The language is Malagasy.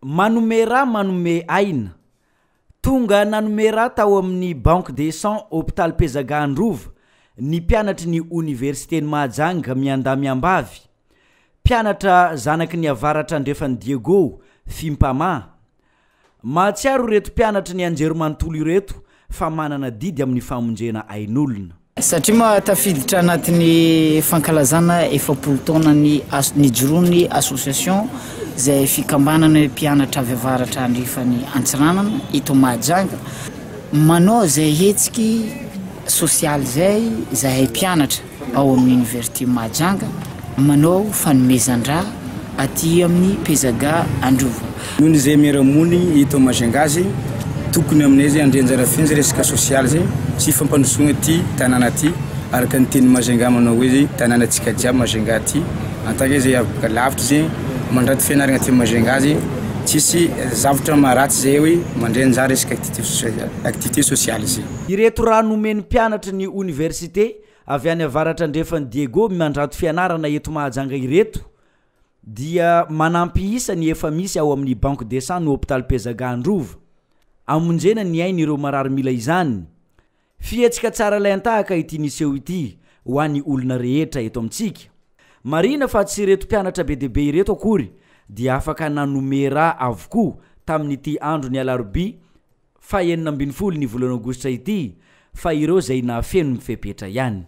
Manome rà manome aina. Tonga nanome rà tao amin'ny Banque de sang Hopitaly Pezaga Androva ny mpianatry ny Oniversiten'i Mahajanga miandahy miambavy. Mpianatra zanaky ny avaratra andrefan'i Diego, Fimpama. Mahatsiaro ireto mpianatry ny anjerimanontolo ireto fa manana adidy amin'ny famonjena ain'olona. Satria moa tafiditra anatin'ny fankalazana 40 taonan'ny nijoroan'ny association izay fikambanana mpianatra avy avaratra andrefan'i Antsiranana eto Mahajanga, manao izay hetsiky sosialy izay izahay mpianatra. ao amin'ny Oniversite Mahajanga manao fanomezan-drà aty amin'ny Pezaga Androva. Noho ny izay miara-monigny eto Majunga zegny, tokony aminay zegny handray anjara feno zay resaka sosialy zegny sy fampandrosoagna ty tanàna ty, araka ny tenin'i Majunga manao hoe zegny tanànantsika jiaby Majunga ty, en tant que zay avy boaka lavitra zegny mandrato fianaragna aty Majunga zegny, tsisy zavatra maharatsy zay hoe mandray anjara resaka activité sosialy zegny. Ireto rà nomen'ny mpianatry ny oniversite avy any avaratra andrefan'i Diego mandrato fianarana eto Mahajanga ireto dia manampy isa ny efa misy ao amin'ny Banque de sang ny hopitaly Pezaga Androva. Amonjena ny ain'ireo marary mila izany. Fihetsika tsara alain-tahaka ity niseho ity ho an'ny olona rehetra eto amintsika. Marihina fa tsy ireto mpianatra be dia be ireto akory dia afaka nanome rà avokoa tamin'ity andron'ny alarobia faha 16 ny volana aogositra ity fa ireo izay nahafeno ny fepetra ihany.